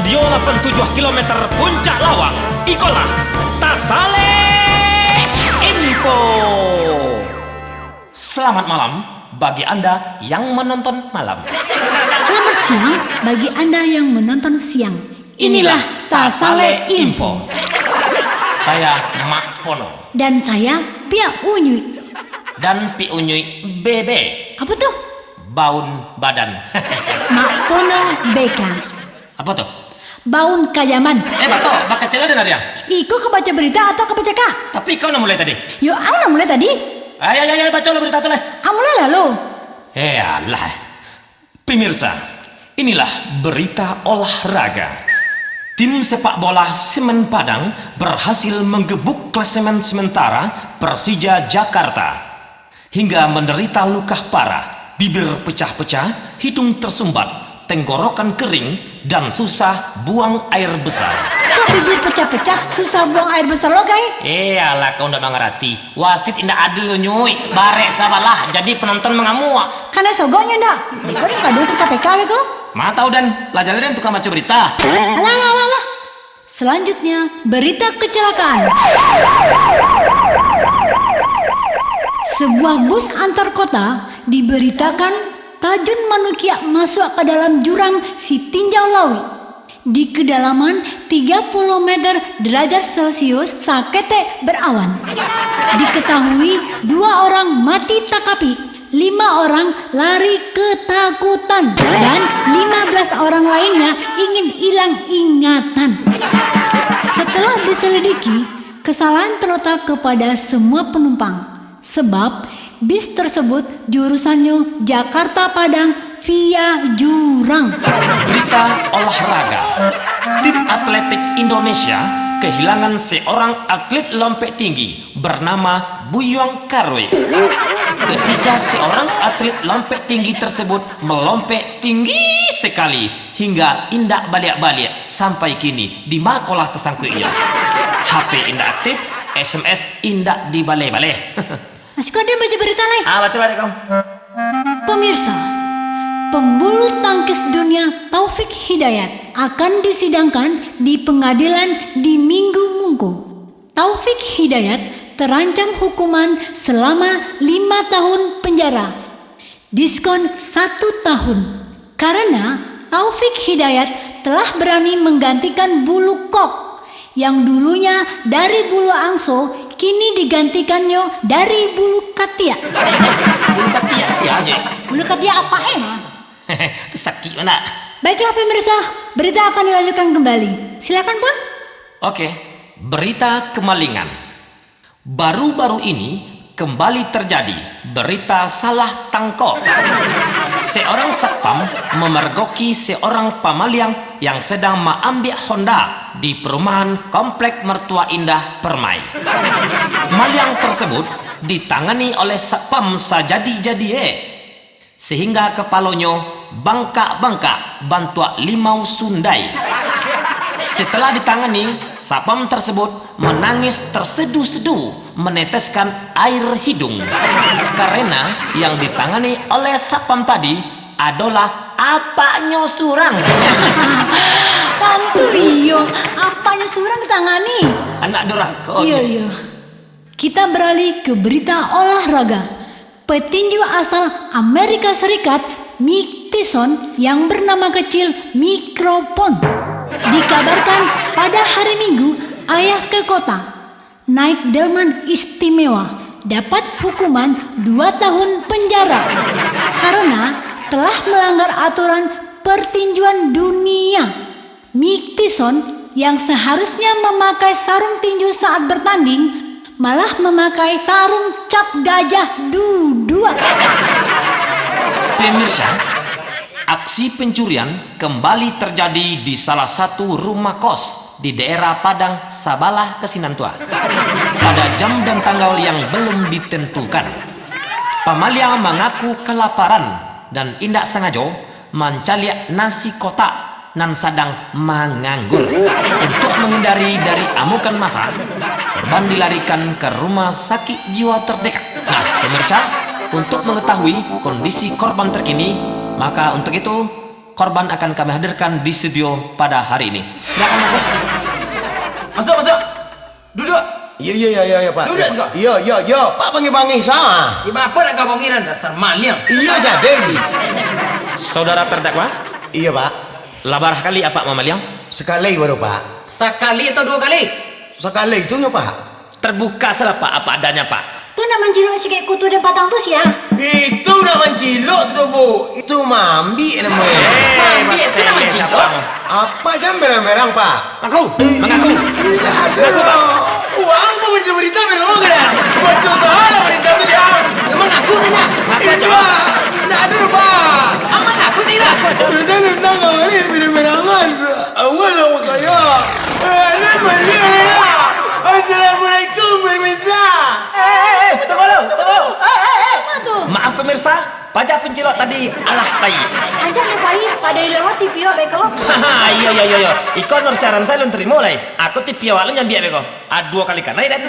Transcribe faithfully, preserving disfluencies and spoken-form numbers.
Yo delapan tujuh kilometer Puncak Lawang, ikolah Tasalek Info. Selamat malam bagi Anda yang menonton malam. Selamat siang bagi Anda yang menonton siang. Inilah Tasalek Info. Saya Mak Pono. Dan saya Piak Unyuik. Dan Piak Unyuik B B. Apa tuh? Baun badan. Mak Pono B K. Apa tuh? Baun kajaman. Eh, bato, bakacil ada nariang. Iko ka baca berita atau ka bacakak? Tapi kau nak mulai tadi. Yo, ang nak mulai tadi. Ayo, ayo, ayo, baca lo berita tu lah. Ang mulai lalu. Eh, alah. Pemirsa, inilah berita olahraga. Tim sepak bola Semen Padang berhasil menggebuk klasemen sementara Persija Jakarta. Hingga menderita luka parah, bibir pecah-pecah, hidung tersumbat, tenggorokan kering, dan susah buang air besar. Kok bibir pecah-pecah, susah buang air besar lo, Gai? Eh, alah, kau ndak mangarati. Wasit indak adil tu, Nyuik. Barek sabalah, jadi penonton mangamuak. Kanai sogoknyo ndak? Beko dek kaduo tu K P K beko. Ma tahu, Dan. Lah jaleh, Dan, tukang baca berita. Alah, alah, alah, alah. Selanjutnya, berita kecelakaan. Sebuah bus antar kota diberitakan tajun manukiak masuak ka dalam jurang Sitinjau Lauik. Di kedalaman tiga puluh meter derajat Celcius, saketek berawan. Diketahui, dua orang mati takapik, lima orang lari ketakutan, dan lima belas orang lainnya ingin hilang ingatan. Setelah diselidiki, kesalahan terletak kepada semua penumpang, sebab bis tersebut jurusannyo Jakarta Padang via jurang. Berita olahraga. Tim atletik Indonesia kehilangan seorang atlet lompek tinggi bernama Buyuang Karwe. Ketika seorang atlet lompek tinggi tersebut melompek tinggi sekali hingga indak baliak-baliak, sampai kini di ma kolah tasangkuiknyo. H P indak aktif, S M S indak dibaleh-baleh. Masih kau ada baca berita lai? Ah, baca balik kau. Pemirsa, pembulu tangkis dunia Taufik Hidayat akan disidangkan di pengadilan di Minggu Mungko. Taufik Hidayat terancam hukuman selama lima tahun penjara, diskon satu tahun, karena Taufik Hidayat telah berani menggantikan bulu kok yang dulunya dari bulu angso, kini digantikannya dari bulu katiak. Bulu katiak sia je. Bulu katiak apa, eh, mah? Tu sakik mana? Baiklah pemirsa, berita akan dilanjutkan kembali. Silakan, Bang. Oke, berita kemalingan. Baru-baru ini kembali terjadi berita salah tangkok. Seorang satpam memergoki seorang pamaliang yang sedang maambiak honda di perumahan Komplek Mertua Indah Permai. Maliang tersebut ditangani oleh satpam sajadi-jadie, sehingga kapalonyo bangkak-bangkak bantuak limau sundai. Setelah ditangani, satpam tersebut menangis tersedu-sedu, meneteskan air hidung. Karena yang ditangani oleh satpam tadi adalah apaknyo surang. Tantu iyo, apaknyo surang ditangani. Anak durako. Iyo, iyo. Kita beralih ke berita olahraga. Petinju asal Amerika Serikat, Mike Tyson, yang bernama kecil Micropon, dikabarkan pada hari Minggu ayah ke kota, naik delman istimewa, dapat hukuman dua tahun penjara karena telah melanggar aturan pertinjuan dunia. Mike Tyson yang seharusnya memakai sarung tinju saat bertanding, malah memakai sarung cap gajah duduak. Pemirsa, aksi pencurian kembali terjadi di salah satu rumah kos di daerah Padang, Sabalah Kasinan Tua, pada jam dan tanggal yang belum ditentukan. Pamaliang mangaku kelaparan dan indak sangajo mancaliak nasi kotak nan sadang manganggur. Untuk menghindari dari amukan masa, korban dilarikan ke rumah sakit jiwa terdekat. Nah, pemirsa, untuk mengetahui kondisi korban terkini, maka untuk itu, korban akan kami hadirkan di studio pada hari ini. Silakan masuk. Masuk, masuk. Duduk. Iyo, iyo, iyo, iyo, iyo, Pak. Duduk siko. Iyo, iyo, iyo. Pak bangih-bangih sa. Ibo apo nak ka bangih, dasar maliang. Iyo, jadi. Saudara terdakwa? Iyo, Pak. Lah bara kali Apak mamaliang? Sakali baru, Pak. Sakali atau duo kali? Sakali tu nyo, Pak. Terbuka salah, Pak, apa adanya, Pak. Tu nak mancilok sikek kutu den patang tu sia? Itu nak mancilok tu, Bu. Itu maambiak namonyo. Eh, maambiak tu nak mancilok? Apa jan berang-berang, Pak? Mangaku, mangaku. Tidak ada. Mangaku, Pak. Uang apa berita-berita berang, kan? Baco salah berita tu dia. Ya, mangaku tu nak? Tidak. Tidak ada, Pak. Ah, mangaku tidak? Sudah nendang kawin berang-berangan. Awal lah makanya. Eh, ini balik ya. Assalamualaikum, pemirsa. Eh, eh, eh, tunggu dulu, tunggu dulu. Eh, eh, eh. Apa tu? Maaf, pemirsa, paja pencilok tadi alah pai. Anjaknyo pai, pado ilang roti pio beko. Haha, iyo, iyo, iyo, iyo. Iko Nur Syaran sa alun tarimo lai. Aku ti pio alun nyambiak beko. Ah, duo kali kanai den.